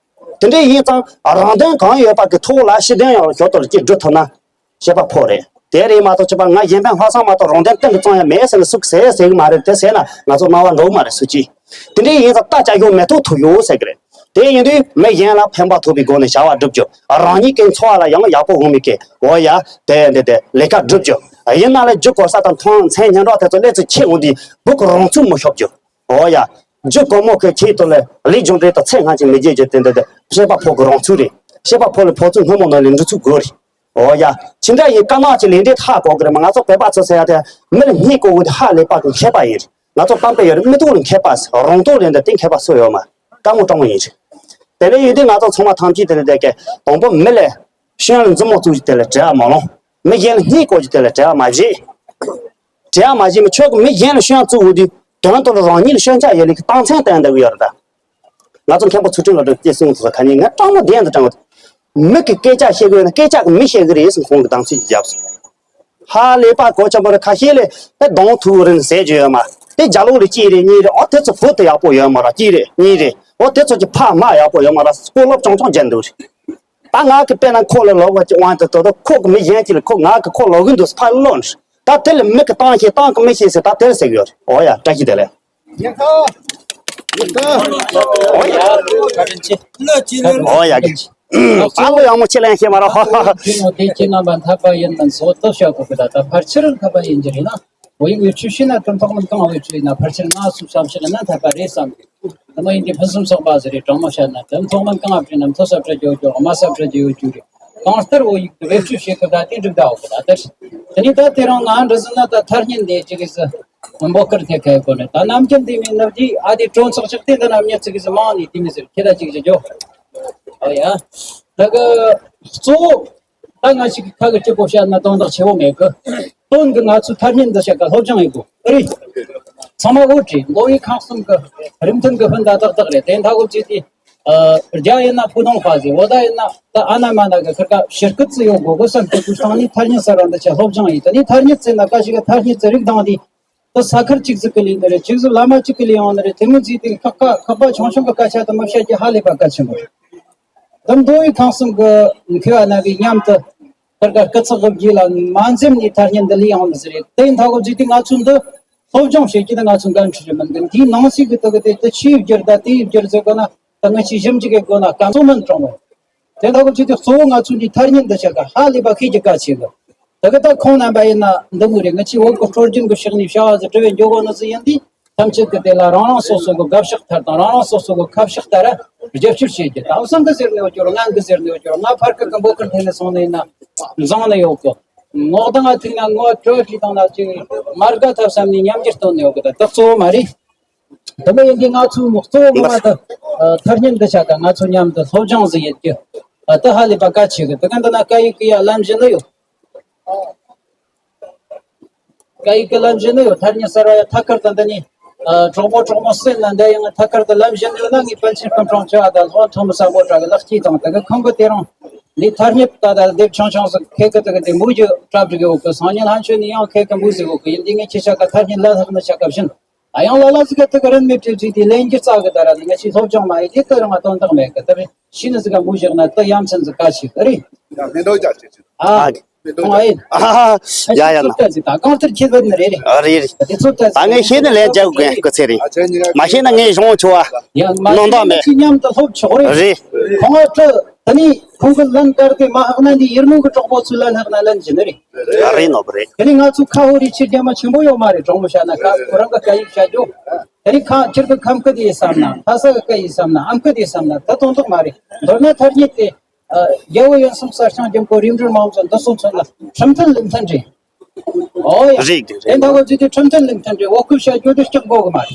དེ་འདྲ་ཡིན་ཙང་རང་དོན་གང་ཡོད་པ་གི་ཐོག་ལ་ཕྱི་དོན་ཡང་ཞོར་དུ་ཅིག་སྒྲུབ་ཐུབ་ན། བྱེད་པ་ཕོ་རེད། དེ་རེད་མ་གཏོགས་ཅི་པ་ང་གཞན་ཕན་ལྷག་བསམ་མ་གཏོགས་རང་དོན་གཏན་དུ་བཙོང་ཡ་མེད་ཟེར་ནས་སུ་ཟེར་ཟེར་གི་མ་རེད། དེ་ཟེར་ན་ང་ཚོ་སྣང་བ་འགྲོ་གི་མ་རེད་སུ་གཅིག་དེ་འདྲའི་ཡིན་ཙང་རྟ་བཅའ་གཞུང་མེ་ཏོག་ཐུག་ཡོད་ཟེར་གི་རེད། དེ་ཡིན་དུས་མི་གཞན་ལ་ཕན་པ་ཐོགས་པའི་སྒོ་ནས་བྱ་བ་སྒྲུབ་རྒྱུ། རང་ཉིད་ཀྱི་འཚོ་བ་ལ་ཡང་ཡག་པོ་འོང་མི་སྐད་འོ་ཡ། དེ་འདི་དེ་ལས་ཀ་སྒྲུབ་རྒྱུ། ཡིན་ན་ལས་རྒྱུ་གོ་ས་དང་མཐོང་མཚན་སྙན་གྲགས་དེ་ཚོ་སླེབས་ཚུལ་ཁྱེད་འོང་དུས་བུ་གུ་རང་ཚུགས་མི་ཤོབ་རྒྱུ། འོ་ཡ། རྒྱུ་གོ་མོ་ཁོས་ཁྱེད་དོ་ལས་ལས་སྦྱོང་འབྲེལ་དང་ཚེ་སྔ་ཕྱི་མི་བརྗེད་རྒྱུ་དེ་འདི་དེ་བཤད་པ་ཕོ་གི་རང་ཚུགས་རེད། བཤད་པ་ཕོ་ལས་ཕོ་ཚུགས་སྔོན་མོ་ནང་ལས་འགྲོ་ཚུགས་དགོས་རེད། འོ་ཡ། ཅི་འདྲ་ཡིན་དཀར་ནག་གི་ལས་འབྲས་ཧ་གོ་གི་རེད་མ། ང་ཚོ་བོད་པ་ཚོ་ཟེར་ཡ་དེ་མི་ལ་སྙིང་གོ་བོ་དེ་ཧ་ལས་པ་གི་མཁས་པ་ཡིན་རེད། ང་ཚོ་གཏམ་དཔེ་ཡོད་རེད། མི་ཐུག་ལ་མཁས་པ་ཟེར་རང་ཐོག་ལས་འདི་དེ་མཁས་པ་སུ་ཡོད་མ། དཀའ་མོ་སྤྲང་མོ་ཡིན་རེད། དེ་ལས་ཡོད་དུས་ང་ཚོ་ཚང་མ་ཐམས་ཅད་དེ་ལས་དེ་གས་དང་པོ་མི་ལས་ཤོན་ལ་མཛུབ་མོ་བཙུགས་ཀྱི་དེ་ལས་བྲེལ་བ་མ་ལོང་། མི་གཞན་ལ་སྙིང་གོ་གྱི་དེ་ལས་བྲེལ་བ་མ་བྱེད། བྲེལ་བ་མ་བྱེད་མི་ཆོག་གི། མི་གཞན་ལ་ཤོན་བཙུགས་འོ་དུས་དོན་དུ་ལ་རང་ཉིད་ལ་ཤོན་ཆ་ཡོད་ལེ་གི་རྟགས་མཚན་བསྟན་བསྡད་གི་ཡོད་རེད་ད། ང་ཚོ་མཁན་པོ་ཚུལ་ཁྲིམས་ལ་སྒྲུབ་སྐྱེ་སྲིང་ཚོ་ཁ་ཉིན་ངས་སྤྲང་མོ་བདེན་དུ་དྲང་བ། མི་གི་སྐད་ཆ་བཤད་གི་ཡོད་ན་སྐད་ཆ་གི་མི་བཤད་གི་རེད་ཟེར་ཁོང་གི་གདམ་ཚིག་ཅིག་བརྒྱབ་སོང་། ཧ་ལས་པ་གོ་ཆེན་པོ་རེད། ཁ་ཤས་ལས་དེ་གདོང་ཐུག་རེད་ཟེར་རྒྱུ་ཡོད་མ། དེ་རྒྱ་ལོག་ལ་སྐྱེས་རེད་གཉིས་རེད། ཨོ་དེ་ཚོ་བུ་དེ་ཡག་པོ་ཡོད་མ་ར་སྐྱེས་རེད་གཉིས་རེད། ཨོ་དེ་ཚོ་གི་ཕ་མ་ཡག་པོ་ཡོད་མ་ར་སྐོར་ལོག་ཅོང་ཅོང་རྒྱག་འདུག་རེད། ད་ང་གི་དཔེར་ན་ཁོ་ལ་ལོག་པ་ཅིག་དབང་དུ་དོ་དོ་ཁོ་གི་མི་གཞན་གཅིག་ལ་ཁོ་ང་གི་ཁོ་ལོག་གི་འདུག་ཕ་ལོག་ནི། ད་དེ་ལ་མི་གི་བཏང་ཤེས་བཏང་གི་མི་ཤེས་ཟེར་ད་དེར་ཟེར་གི་ཡོད་རེད། ཨོ་ཡ་བཀྲ་ཤིས་བདེ་ལེགས། ཡག་ཐག་ཡག་ཐག་ཨོ་ཡ་བཀྲ་ཤིས་ཆེ། ཨོ་ཡ་གི་ཨ་ལོ་ཡག་མོ་ཆེ་ལན་ཤེས་མ་ར་ཧ་ཧ་ཧ། ཁྱེད་རྣམ་པ་འཐད་པ་ཡིན་ན་བཟོ་ལྟ་བྱ་དགོས་གི་ད་ད་ཕར་ཕྱིར་འཐད་པ་ཡིན་གྱི་རེད་ན། བོད་ཡིག་བེད་སྤྱོད་བྱས་ན་དེ་མཐོང་མིན་གང་བེད་སྤྱོད་ཡིན་ན་ཕལ་ཆེར་ང་སུ་བསམ་ཤེས་ན་ཐད་པ་རེད་བསམ་གི། དེ་མ་ཡིན་དུས་ཕུན་སུམ་ཚོགས་པ་ཟེར་རེད། དྲང་མོ་བཤད་ན་དེ་མཐོང་མིན་གང་བེད་སྤྱོད་ན་མཐོ་ས་བྲལ་རྒྱུ་ཡོད་རྒྱུ་རེད། དམའ་ས་བྲལ་རྒྱུ་ཡོད་རྒྱུ་རེད། གང་ལྟར་བོད་ཡིག་དེ་བེད་སྤྱོད་བྱེད་སྐབས་ད་དེ་འགྲིག་གདའ་འོ་གི་ད་ལྟར། དེ་ནས་ད་དེ་རིང་ང་འདྲ་ཟེར་ན་ད་ཐ་སྙད་འདི་ཅིག་གིས་སུ་འབོད་སྐུལ་ཐེབས་ཁ་ཡོད་གོ་ནས་ད་ནམ་རྒྱུན་འདི་མིན་ནུབ་རྒྱུ་ཨ་དེ་གྲོང་ཚོགས་ཅིག་དེ་འདི་ནམ་ཉིད་ཅིག་གིས་སུ་མང་ནས་དེ་མི་ཟེར་ཁྱེད་ད་ཅིག་ཅིག་འཇོག་ཨོ་ཡ། ད་གི་གཙོ་བོ། ད་ང་ཞིག་ཁ་གི་སྐྱིད་པོ་བཤད་ན་དོན་དག་ཆེ་བོ་མེད་གི། དོན་གི་ང་ཚོའི་ཐ་སྙད་འདི་བཤད་ག་སློབ་སྦྱོང་ཡེད་དགོས་ཨེ་རེད། ཚང་མ་འོ་བྲིས་མགོ་བའི་ཁང་གསུམ་གི་རིམ་མཐུན་གི་ཕུན་ད་ཏག་ཏག་རེད། དེ་མཐའ་གོ་བརྗོད་དེ། རྒྱ་ཡིན་ན་ཕུ་ཐུང་ཧྥ་ཟེར། འོ་ད་ཡིན་ན་ད་ཨ་ན་མ་ན་གི་ཁིར་ཀ་ཕྱིར་སྐུད་ཙི་ཡོད་དགོས་གི་བསམ་གི་དུས་སྟེང་ནས་ཐ་སྙད་གསར་བ་འདི་ཆ་སློབ་སྦྱོང་ཡེད། ད་ནི་ཐ་སྙད་ཟེར་ན་ཀ་ཞིག་གི་ཐ་སྙད་ཙི་རིགས་དང་དེ། ད་ས་ཁུལ་གཅིག་ཟིག་གི་ལས་འདི་རེད། གཅིག་ཟིག་བླ་མ་གཅིག་གི་ལས་ཡོང་ནི་རེད། དེ་མོ་ཟིག་དེ་ཁག་ཁག་ཁག་པ་ཆུང་ཆུང་གི་སྐད་ཆ་དེ་མོ་བཤད་རྒྱུ་ཧ་ལས་པ་གལ་ཆེན་པོ་རེད། དེ་མདོ་དབུས་ཁམས་གསུམ་གི་མཁས་པ་རྣམ་པས་མཉམ་དུ་ཁིར་ཀ་སྐུ་ཚེགས་དབུ་རྒྱུད་ལ་མ་འཛེམ་ནས་ཐ་སྙད་འདི་ལས་ཡོང་ནི་ཟིག་རེད། དེ་ཡིན་ཐ་གོ་བརྗོད་དེ་ང་ཚོ་འདི་སློབ་སྦྱོང་བྱེད་རྒྱུ་དེ་ང་ཚོ་འགན་འཁྲི་རེད། མི་འདུག་དེའི་ནང་གསེས་ཀྱི་དེ་གི་དེ་དེ་ཆེའི་བསྒྱུར་ད་དེའི་བསྒྱུར་ཟེར་དགོས་ན་ད་ང་ཆེས་ཞིབ་འཇུག་གི་དགོས་ན་གང་གཙོ་མིན་གྲོང་མོ། དེ་འདྲ་གི་ཆེད་དུ་གཙོ་བོ་ང་ཚོ་འདི་ཐ་སྙད་འདི་ཆ་ག་ཧ་ལས་པ་ཤེས་རྒྱུ་གལ་ཆེ་གི། དེ་གི་ད་ཁོང་རྣམ་པ་ཡིན་ན་འདི་མོ་རེད། ང་ཆེ་བོད་ཀྱི་སྲོལ་རྒྱུན་གྱི་ཕྱོགས་ནས་བྱ་བ་ཟིག་དྲི་བའི་འཇོག་གོ་ནི་ཟིག་ཡིན་དུས་ཐམས་ཅད་ཀྱི་དེ་ལ་རང་རང་སོ་སོ་གི་དགའ་ཕྱོགས་ཐད་དང་རང་རང་སོ་སོ་གི་ཁ་ཕྱོགས་ལྟར་རྒྱབ་སྐྱོར་བྱེད་རྒྱུ། དེང་སང་གི་ཟེར་ནས་ཡོད་རྒྱུ་རེད། ང་གི་ཟེར་ནས་ཡོད་རྒྱུ་རེད། ང་ཕར་ཁ་གི་འབོད་སྐུལ་འཐེན་ནས་སོང་ནས་ཡིན་ན་བཟང་ནི་ཡོད་གི། ངོ་གདངས་ང་ཐུག་ན་ངོ་སྤྲོད་ཅིག་དང་ན་ཅིག་མ་དགའ་ཐབས་བསམ་ནས་ཉམས་འགྱུར་སྟོན་ནས་ཡོད་གི། ད་དེ་གཙོ་བོ་མ་རེད། དེ་མ་ཡིན་དུས་ང་ཚོའི་གཙོ་བོ་ངོ་མ་དེ་ཐ་སྙད་འདི་ཆ་དང་ང་ཚོ་མཉམ་དུ་སློབ་སྦྱོང་ཟིག་ཡེད་རྒྱུ་དེ་ཧ་ལས་པ་གལ་ཆེ་གི། དེ་ག་འདི་ན་སྐད་ཡིག་གི་ཡ་ལམ་བཞི་ནི་ཡོད། སྐད་ཡིག་གི་ལམ་བཞི་ནི་ཡོད། ཐ་སྙད་གསར་བ་ཡ་ཐད་ཀར་དུ་འདི་ནི་གྲོགས་པོ་གྲོགས་མོ་སེམས་ལ་འདི་ཡང་ཐད་ཀར་དུ་ལམ་བཞི་ནི་ཡོད་ན་ངས་ཕལ་ཆེར་སྐུ་ཕྲེང་བཅུ་བ་དང་ལྷོ་ཐོན་མི་ས་མོ་གྲགས་གི་ལག་སྐྱེས་དང་དེ་གི་ཁོང་གི་དེ་རིང་འདི་ཐ་སྙད་ད་ལྟ་དེབ་ཆུང་ཆུང་ཟིག་ཁེ་གི་དེ་གི་དེ་མུ་རྒྱུ་གྲབས་འགྲིག་གི་འོག་གི་སང་ཉིན་ལྷན་ཆོས་ནི་ཡང་ཁེ་གི་མུ་ཟིག་འོག་གི་ཡིན་དུས་ངས་ཁྱེད་ཆ་ག་ཐ་སྙད་ལ་ལྷག་ནི་ཆ་ག་བཞིན། ཨ་ཡང་ལ་ལ་ཟིག་ག་ཐུག་རིན་མེད་སྤྲད་ཚུལ་དེ་ལེན་རྒྱུ་རྩ་གི་ད་ར་ནི་ང་ཆེས་སློབ་སྦྱོང་མ་ཡེད་དེ་ད་རུང་ང་དོན་དག་མེད་གི། ད་རེ་ཤི་ནི་ཟིག་ག་མུ་བཞག་ན་ད་ཡ་མཚན་ཟིག་ག་ཆེ་གི་རེད། ཡ་མེ་འདོགས་རྒྱག་ཆེ་ཆེ། ཨ། ཨ་ཁོང་ཨེ། ཨ་ཡ་ཡ་ན། ད་ཟིག་ད་གང་ལྟར་ཁྱེད་བར་ནི་རེད་རེད། ཨ་རེད་རེད། དེ་ཚོ་ད་ད་ངས་ཤེས་ནི་ལན་རྒྱག་དགོས་སྐུ་ཚེ་རེད། མ་ཤེས་ན་ངས་གཞུང་ཆོ་བ་ཡ་མ་ནང་ཤེས་དག་ན་མེད། ཁྱེད་མཉམ་དུ་སློབ་ཆོག་རེད། རེད། ཁོང་ཨ་ཁྲི་ད་ནི་ཁོང་གི་ལན་བཀར་ཏེ་མ་ཧག་ན་འདི་ཡུལ་མོ་གི་གྲོགས་པོ་ཚོའི་ལན་ཧག་ན་ལན་གྱི་ནི་རེད། ཨ་རེད་ནོ་བ་རེད། དེ་ནི་ང་ཚོ་ཁ་ཧོ་རི་ཆེ་རྒྱ་མ་ཆེན་པོ་ཡོད་མ་རེད། གྲོགས་མོ་བཤད་ན་ཁ་ཁོ་རང་གི་སྐད་ཡིག་བཤད་རྒྱུ། དེ་ནི་ཁ་ཁྱེར་གི་ཁམས་སྐད་ཡིན་བསམ་ན་ལྷ་ས་གི་སྐད་ཡིན་བསམ་ན་ཨམ་སྐད་ཡིན་བསམ་ན་ད་དོན་དག་མ་རེད། མདོར་ན་ཐ་སྙད་དེ་རྒྱལ་བོ་ཡོན་སྲས་གསར་རྐྱང་འཇམ་པོ་རིམ་གྲོ་མང་ཚོགས་འདི་སོང་ཚོད་ལ་ཁྲིམས་མཐུན་ལུགས་མཐུན་རེད། ཨོ་ཡ། རེད་རེད། དེ་འདྲ་བ་ཅིག་དེ་ཁྲིམས་མཐུན་ལུགས་མཐུན་རེད། འོ་ཁུ་བཤད་རྒྱུ་དེ་སྐྲག་དགོས་གི་མ་རེད།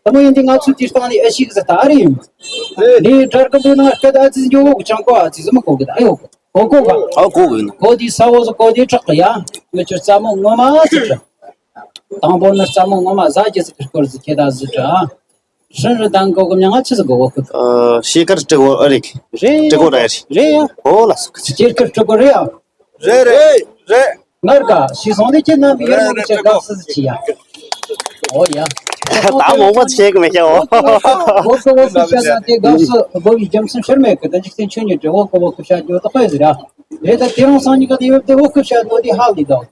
དེ་མོ་ཡིན་དུས་ང་ཚོས་དེ་སྟེང་ནས་ཨེ་ཤེས་གི་ཟེར་ད་ཨ་རེ་ཡིན། འདིའི་གྲལ་གི་འདི་ནང་སྐད་ཨ་ཙི་འགྱོ་འོག་ཅང་གོ་ཨ་ཙི་ཟིག་མི་གོ་གི་ད་ཨེ་ཡོད་གི། གོ་གོ་ག་ཨ་གོ་གི་ཡིན། གོ་དེ་ས་འོག་ཟིག་གོ་དེ་དྲག་གི་ཡ། ངི་ཆུ་རྩ་མོ་ངོ་མ་ཙི་དྲག་དང་པོ་ནི་རྩ་མོ་ངོ་མ་ཟ་རྒྱུ་ཟིག་གི་སྐོར་ཟིག་ཁྱེད་ད་ཟིག་དྲ། ཧྲིན་རི་དང་གོ་གི་མྱང་ང་ཆི་ཟིག་གོ་གོ་གི། ཨ་ཤེས་ཀར་སྤྲི་གོ་ཨ་རིག་རེད་སྤྲི་གོ་ར་རེད། རེད་ཡ། ཨོ་ལ་སོ་གི་ཅེར་ཀི་སྤྲི་གོ་རེད་ཡ། རེད་རེད་རེད། ངར་ག་ཤི་སོང་དེ་ཁྱེད་རྣམ་པའི་ཡར་ངོ་ཆེ་དགའ་བསུ་ཆི་ཡ། ཨོ་ཡ། ད་མོ་མོ་ཆེ་གི་མི་ཤེས་ཨོ། འོ་ཀོ་འོ་ཀོ་བཤད་ན་དེ་དགའ་བསུ་དགོ་བའི་རྒྱུ་མཚན་ཤར་མེད་གི། ད་འཇིག་རྟེན་ཆོས་ཉིད་དེ་འོ་ཀོ་འོ་ཀོ་བཤད་རྒྱུ་ད་དཔེ་ཟེར་ཡ། རེད་ད་དེ་རིང་སང་ཉིན་ག་དེ་ཡོད་དེ་འོ་ཀོ་བཤད་ནོ་དེ་ཧ་ལས་དོ།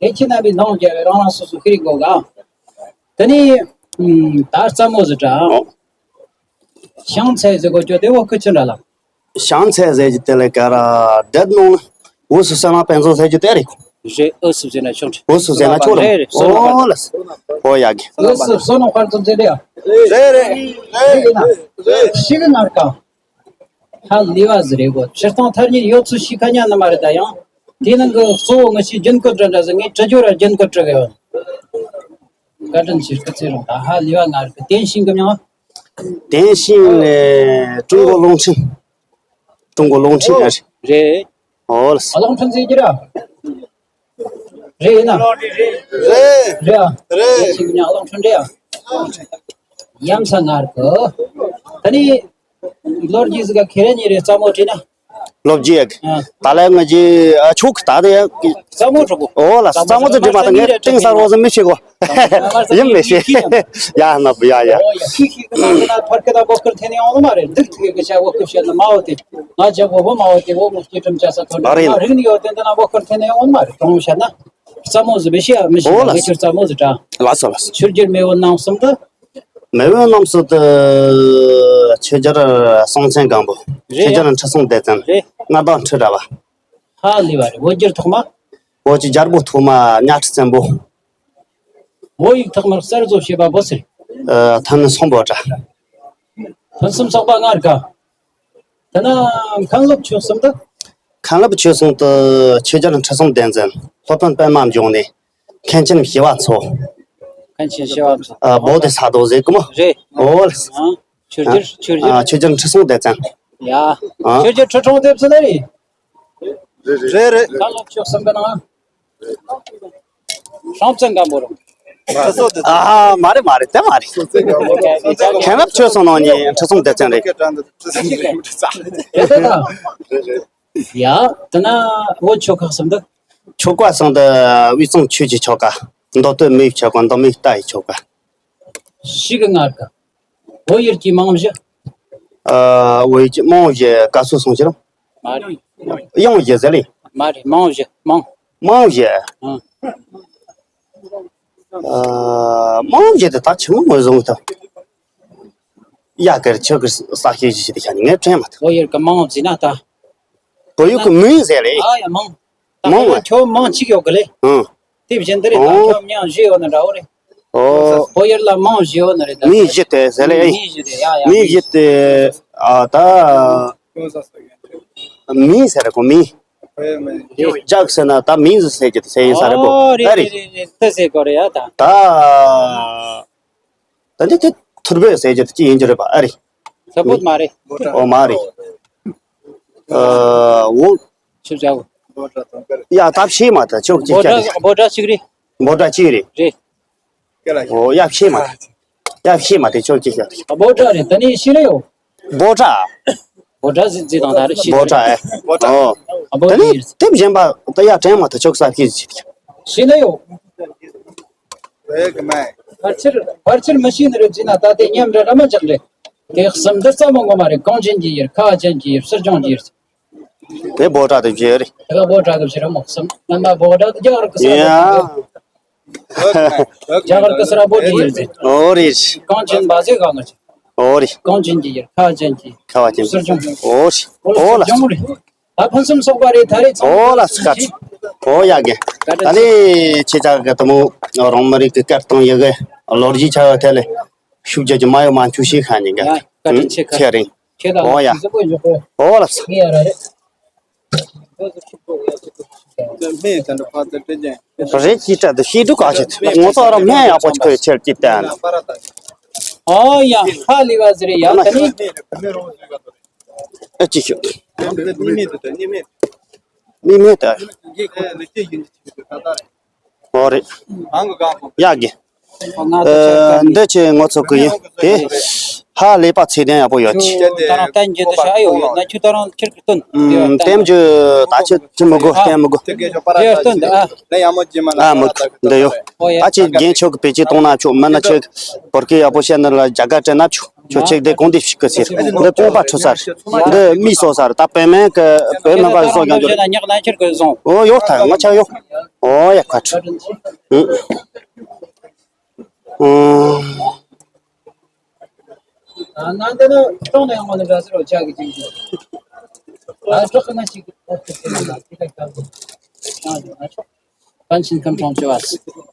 དེ་ཁྱེད་རྣམ་པའི་འདང་རྒྱབ་པའི་རང་རང་སོ་སོ་ཁི་རིག་གོ་ག་དེ་ནས་ད་རྩ་མོ་ཟེར་དྲ། ཤང་ཚེ་ཟེར་གོ་ཅོ་དེ་འོ་ཀོ་ཆི་འདྲ་ལ། ཤང་ཚེ་ཟེར་གྱི་དེ་ལ་ག་ར་བསྡད་ནོ། འུ་སུ་ས་ན་དཔེ་མཛོད་ཟེར་གྱི་དེ་རེད། རེད། འུ་སུ་ཟེར་ན་ཆུང་དྲི། འུ་སུ་ཟེར་ན་ཆུང་དྲི། རེད་རེད། ཨོ་ལ་སི། ཨོ་ཡ་གི། འུ་སུ་བསོད་ནམས་དཔལ་འཛོམས་ཟེར་རེད་ཡ། རེད་རེད། རེད་ཡིན་ན། རེད། ཤི་གི་ངར་ག་ཧ་ལས་པ་ཟིག་རེད་གོ། སྤྱིར་བཏང་ཐ་སྙད་ཡོད་ཚུལ་ཤེས་ཁ་ཉན་ནི་མ་རེད་ད་ཡང་། དེའི་ནང་གི་གཙོ་བོ་ངི་ཆོས་རྒྱུན་བཀོད་འདྲ་འདྲ་ཟིག་ངས་དྲི་རྒྱུ་ར་རྒྱུན་བཀོད་དྲི་གི་ཡོད། བཀའ་དྲིན་ཆེ་སྐུ་ཚེ་རིང་། ད་ཧ་ལས་པ་ང་རེད་གི། 点心 གི་མྱིང་། 点心 ལས་ཀྲུང་གོ་རླུང་འཕྲིན། ཀྲུང་གོ་རླུང་འཕྲིན་ཨ་རེད། རེད། ཨོ་ལ་སི། རླུང་འཕྲིན་ཟེར་གྱི་ར། རེད་ཡིན་ན། རེད། རེད་ཨ། རེད། 点心 གི་མྱིང་རླུང་འཕྲིན་རེད་ཨ། ཡ་མཚན་ང་རེད་གི། ད་ནི། ལོ་རྒྱུས་ཟིག་ག་ཁེ་རེ་ཉེ་རེ་རྩ་མོ་བྲིས་ན། ལོ་རྒྱུས་ཡག་གི། ཨ། ད་ལས་ང་རྒྱུ་ཨ་ཆོག་གི་ད་དེ་ཡག་གི། རྩ་མོ་གྲོགས་པོ། ཨོ་ལ་རྩ་མོ་ཚོ་འདྲི་མ་ད་ངས་གཏིང་ཟབ་བོ་ཟིག་མི་ཤེས་གོ། ཡིན་མི་ཤེས། ཡ་ན་བུ་ཡ་ཡ། ཨོ་ཡ་ཤི་ཤི་གི་ན་ན་ཕར་གི་ད་བོ་ཁུར་ཐེ་ནས་ཡོང་ནི་མ་རེད། འདིར་ཐེ་གི་ཤ་བོ་ཁུར་བཤད་ན་མ་འོ་དེ། ང་ཅག་བོ་བོ་མ་འོ་དེ་བོ་ངོ་སྐྱེ་ཁྲིམས་བཅའ་ས་ཐོན་ཨ་རེད་ན་ན། རིག་ནི་ཡོད་དེ་འདི་ན་བོ་ཁུར་ཐེ་ནས་ཡོང་ནི་མ་རེད། གྲོང་བཤད་ན། རྩ་མོ་ཟིག་མི་ཤེས་ཡ་མི་ཤེས་ཨོ་ཡ། ལ་ངེ་ཆུར་རྩ་མོ་ཟིག་དྲ། ལ་སོ་ལ་སོ། ཆུར་རྒྱུར་མེ་བོ་ནང་གསུམ་དུ། མེས་པོའི་རྣམ་སྲོལ་དུ་ཆོས་རྒྱལ་སྲོང་བཙན་སྒམ་པོ། རེད་ཆོས་རྒྱལ་ཁྲི་སྲོང་ལྡེ་བཙན། རེད། མངའ་བདག་ཁྲི་རལ་པ། ཧ་ལས་པ་རེད། བོད་རྒྱལ་ཐོག་མ། བོད་ཀྱི་རྒྱལ་པོ་ཐོག་མ་གཉའ་ཁྲི་བཙན་པོ། བོད་ཡིག་ཐོག་མར་གསར་བཟོ་བྱས་པ་པོ་ཟེར། ཨ། ཐ་ན་སོང་བོད་སྒྲ། ཕུན་སུམ་ཚོགས་པ་ལྔ་རེད་ཀ། དེ་ན་མཁན་སློབ་ཆོས་གསུམ་དུ། མཁན་སློབ་ཆོས་གསུམ་དུ་ཆོས་རྒྱལ་ཁྲི་སྲོང་ལྡེ་བཙན། སློབ་དཔོན་པདྨ་འབྱུང་གནས། མཁན་ཆེན་ཞི་བ་འཚོ། མཁན་ཆེན་ཞི་བ་འཚོ། ཨ། བོ་དྷི་ས་ཏྭ་ཟེར་གི་མོ། རེད། འོ་ལགས། ཨ། ཆོས་རྒྱལ་ཆོས་རྒྱལ། ཨ། ཆོས་རྒྱལ་ཁྲི་སྲོང་ལྡེ་བཙན། ཡ། ཨ། ཆོས་རྒྱལ་ཁྲི་སྲོང་ལྡེ་བཙན་ནི། རེད་རེད། མཁན་སློབ་ཆོས་གསུམ་གི་ནང་། སྲོང་བཙན་སྒམ་པོ་རེད། ཁྲི་སྲོང་ལྡེ་བཙན། ཨ། མ་རེད་མ་རེད། དེ་མ་རེད། མཁན་སློབ་ཆོས་གསུམ་ནང་ནས་ཁྲི་སྲོང་ལྡེ་བཙན་རེད། རེད་རེད། ཡ། དེ་ན་བོད་ཆོལ་ཁ་གསུམ་དུ། ཆོལ་ཁ་གསུམ་དུ་དབུས་གཙང་ཆོས་ཀྱི་ཆོལ་ཁ། མདོ་སྟོད་སྨད་ཆོལ་ཁ། མདོ་སྨད་རྟ་ཡི་ཆོལ་ཁ། ཞིག་གི་ངར་གི། བོད་ཡུལ་གྱི་མིང་བཞི། ཨ། བོད་ཡུལ་གྱི་མིང་བཞི་ག་ཚོད་སོང་ཕྱིར། མ་རེད། དབྱིན་བཞི་ཟེར་ལེ། མ་རེད། མིང་བཞི། མིང་། མིང་བཞི། ཨང་། ཨ། མིང་བཞི་དེ་ད་ཆི་མོ་ངོས་བཟུང་ཐུབ། ཡ། གར་ཆོག་གི། ས་ཤེས་ཞིག་དེ་ཤ་ངས་དྲན་མ་ཐུབ། བོད་ཡུལ་གི་མིང་བཞི་ན་ད། བོད་ཡུལ་གི་མིང་ཟེར་ལེ། ཨ་ཡ། མིང་། ད་མིང་བ། ཁྱོད་མིང་གཅིག་ཡོད་གི་ལེ། ཨང་། དེ་བཞིན་དུ་རེད། ད་ཨོ། ཁྱོད་མིང་བཞི་ཡོད་ན་འདྲ་བོ་རེད། ཨོ། བོད་ཡུལ་ལ་མིང་བཞི་ཡོད་ན་རེད་ད། མིང་བཞི་དེ་ཟེར་ལེ། ཨེ། མིང་བཞི་རེད། ཡ་ཡ། མིང་བཞི་དེ། ཨ། ད་མིང་ཟེར་གོ་མིང་། ཇག་ཟེར་ན་ད་མིང་ཟེར་གྱི་ཟེར་ཡིན་ས་རེད་པོ། ཨོ། རེད་ཨ་རེད། རེད་རེད། དེ་ཟེར་གོ་རེད་ཡ་ད། ད། ད་འདི་དེ་ཐུར་བེ་ཟེར་རྒྱུ་དེ་ཅི་ཡིན་རྒྱུ་རེད་པ། ཨ་རེད། ས་བོད་མ་རེད། ཨོ་མ་རེད། ཨ། འོ། ཆུ་བྱ་བོ། ཡ། ད་ཕྱེ་མ་ད་ཆོག་ཅིག་བོད་སྒྲ་བོད་སྒྲ་གཅིག་རེད། བོད་སྒྲ་གཅིག་རེད། རེད། ཨོ་ཡ། ཕྱེ་མ་ད། ཡ། ཕྱེ་མ་དེ་ཆོག་ཅིག་བྱ། བོད་སྒྲ་རེད། ད་ནི་ཤི་རེ་ཡོད། བོད་སྒྲ། བོད་སྒྲ་ཟིག་ཟིག་དང་ད་རེ་ཤི་རེ། བོད་སྒྲ་ཨེ། ཨོ། ད་ནི་དེ་གཞན་པ་ད་ཡ་དྲན་མ་ད་ཆོག་ས་ཕྱེ་ཅིག་ཤི་ན་ཡོད། ཕལ་ཆེར་ཕལ་ཆེར་མི་ཤེས་ནི་རེད་ཅེ་ན། ད་དེ་ཉམས་རེ་ར་མ་འཇག་རེད། དེ་གསུམ་འདི་རྩ་མ་ངོ་མ་རེད། གངས་ཅན་གྱི་ཡུལ། ཁ་ཅན་གྱི་ཡུལ། ཟུར་ལྗོངས་ཀྱི་ཡུལ། དེ་བོད་སྒྲ་དེ་བརྗོད་རེད། དེ་ག་བོད་སྒྲ་གི་བྱེད་ར་མོ་གསུམ། ང་མ་བོད་སྒྲ་དེ་རྒྱ་གར་གི་ས་ར་ཡ། རྒྱ་གར་གི་ས་ར་བོད་ཀྱི་ཡུལ་ཟེར། ཨོ་རེད། གངས་ཅན་པ་ཟེར་ག་ང་ཅི། ཨོ་རེད། གངས་ཅན་གྱི་ཡུལ། ཁ་ཅན་གྱི། ཁ་བ་ཅན། ཟུར་ལྗོངས། ཨོ་རེད། ཨོ་ལ། ཟུར་ལྗོངས་རེད། ད་ཕུན་སུམ་ཚོགས་པ་རེད། ད་རེས་ཚང་མ། ཨོ་ལ་སི་ཀ་ཏི། ཨོ་ཡ་གི། ད་ལེ་ཁྱེད་ཅག་གི་དུ་མོ་རང་མི་རིགས་ཀྱི་སྐད་དང་ཡི་གེ་ལོ་རྒྱུས་ཆ་བ་ཐད་ལ་ཤུགས་རྒྱག་རྒྱུ་མ་ཡོང་མ་འཆུག་ཤེས་ཁ་ཉིན་ག། ཡ། བཀའ་དྲིན་ཆེ་ཁ། ཁྱེད་རིང་། ཁྱེད་ལ་ཨོ་ཡ། ཨོ་ལ་སི། ངས་ཡ་ར་རེད། རེད་ཅི་ལྟར་དུ་ཤེས་སྒྲུབ་ག་ཞིག་ང་ཚོ་རང་སྨན་ཡག་པོ་ཁོས་ཁྱེར་ཅིག་བསྟན། ཨོ་ཡ། ཧ་ལས་པ་ཟེར་ཡ། ད་ནི། ཨེ་ཅི་ཤོད། གཉིས་མེད་དུ་གཉིས་མེད། གཉིས་མེད་དུ། ཨོ་རེད། ཡག་གི། ཨ། འདི་ཆེ་ངོ་ཚོ་གི་ཡིན་དེ། ཧ་ལས་པ་ཚེ་ལྡན་ཡག་པོ་ཡོད་ཀྱི། ཁྱོད་ད་རང་བསྟན་རྒྱུ་དུ་ཤ་ཡོད་ཡོད་ན་ཁྱོད་ད་རང་ཁྱེར་གི་སྟོན། ཨམ། བསྟན་རྒྱུ་ད་ཁྱེད་ཁྱེད་མི་དགོས། བསྟན་མི་དགོས། རེད་སྟོན་ད། ཨ། ཨ་མི་འདི་ཡོད། ཨོ་ཡ། ཨ་ཅེ་རྒན་ཁྱོད་ཀྱི་བེད་སྤྱོད་གཏོང་ན་ཆོག་མིན་ན་ཁྱོད་བོར་ཀི་ཡག་པོ་བཤད་ན་ལ་རྒྱ་གར་དྲན་ན་ཆོག་ཁྱོད་ཆེག་དེ་གོང་དེ་ཞིག་གི་ཚེ་འདི་ཀོང་པ་འཁྲུ་ས་རེད། འདི་མི་གསོ་ས་རེད། ད་བོད་སྨན་གི་བོད་སྨན་པ་གསོ་ཀྱང་འགྱུར། ཉག་ན་ཁྱེར་གི་བཟུང་། ཨོ་ཡོད་ད་ང་ཆ་ཡོད། ཨོ་ཡ་ཁ་ཁྲི། ཨུ། ང་འདི་ནི་གྲོང་ནས་ཡོང་བ་ནི་ར་སི་རོ་ཆག་གི་ཅིག་ཨ་གྲོགས་ཀྱི་ང་ཅིག་པན་ཆེན་ཁམས་གྲོང་ཆེ་བ།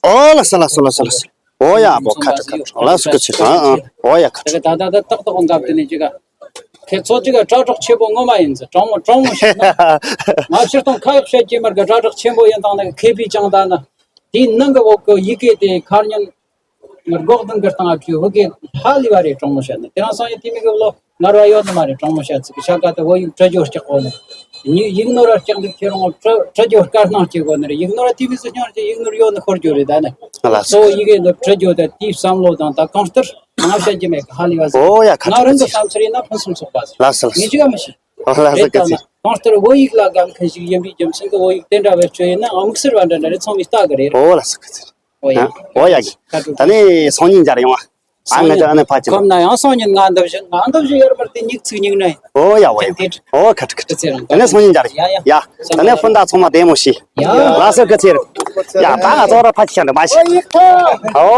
ཨོ་ལ་ས་ལ་ས་ལ་ས་ལ་ས། ཨོ་ཡ་བོ་ཁ་ཁྲི་ཁ་ཁྲི་ལ་སུ་ཀི་ཆི་ཁ། ཨོ་ཡ་ཁ་ཁྲི། ད་ད་ད་ཏག་ཏག་འགབ་དེ་ནས་ཅིག་ཁྱེད་ཚོ་ཅིག་དྲ་གྲོགས་ཆེན་པོ་ངོ་མ་ཡིན་ཟེར། གྲོང་མོ་གྲོང་མོ་ཞིག་ན། ང་ཕྱིར་གཏོང་ཁ་ཡག་བཤད་ཀྱི་མར་གི་དྲ་གྲོགས་ཆེན་པོ་ཡིན་དང་ན་ཁེ་ཕི་ཅང་ད་ན། དེའི་ནང་གི་འོག་གི་ཡི་གེ་དེ་ཁར་ཉན། ངར་འགོག་དང་གི་སྟངས་ཨ་ཁྱོད་བུ་གེ་ཧ་ལི་བ་རེད། གྲོང་མོ་བཤད་ན་དེ་རང་སང་ཡང་དེ་མི་གི་ལོ་ངར་བ་ཡོད་ནི་མ་རེད། གྲོང་མོ་བཤད་ཚིག་གི་ཤ་ཀ་ཏི་བོད་ཡིག་བྲི་རྒྱུ་སྐྱག་གོ་ནི་ཡིག་ནོར་བ་སྐྱག་འདུག་ཁྱེད་རང་བྲི་བྲི་རྒྱུ་དཀའ་སྣང་སྐྱེ་གོ་ནི་རེད། ཡིག་ནོར་བ་དེ་མི་སུ་སྙོར་གྱི་ཡིག་ནོར་ཡོད་ནི་ཤོར་རྒྱུ་རེད། ད་ནི་ལ་གཙོ་བོ་ཡི་གེ་ནོར་བྲི་རྒྱུ་ད་དེའི་བསམ་བློ་དང་ད་གང་ལྟར་ང་བཤད་ཀྱི་མེད་གི་ཧ་ལི་བ་ཟེར། ཨོ་ཡ་ཁ་ང་ཁྲི་རང་ཁ་གི་ཁྲི། བསམ་ཚུལ་ཡིན་ན་ཕུན་སུམ་ཚོགས་པ་ཟེར། ལ་སི་ལ་སི། ངས་ཅི་ག་མི་ཤེས། ཨོ་ལ་སི། རེད་ད་ན་གང་ལྟར་བོད་ཡིག་ལ་དགའ་མཁན་ཞིག་ཡིན་པའི་རྒྱུ་མཚན་གྱིས་བོད་ཡིག་དེ་འདྲ་བེད་སྤྱོད་ཡིན་ན་དམིགས་བསལ་བ་འདྲ་འདྲ་རེ་ཚང་མས་ལྟ་གི་རེད། ཨོ་ལ་སི་ཁ་ཚིར། ཨོ་ཡ། ཨོ་ཡ་གི། ད་ནས་སང་ཉིན་མཇལ་ཡོང་ཨ། ཨ་ང་ཅག་ཨ་ནི་ཕ་ཅི། ཁོམ་ན་ཡང་སང་ཉིན་ང་འདི་བཞིན་ང་འདི་བཞིན་ཡར་མར་དེ་ཉིག་ཚིག་ཉིག་ནས། ཨོ་ཡ་ཨོ་ཡ། ཨོ་ཁ་ཁ་ཁ། ད་ནས་སང་ཉིན་མཇལ། ཡ་ཡ། ད་ནས་སྤུན་ཟླ་ཚང་མ་བདེ་མོ་བྱོས། ཡ། ལ་སི་ཁ་ཚིར། ཡ་ད་ང་ཚོ་ར་ཕ་ཅི་ཤ་འདྲ་མ་བྱོས། ཨོ།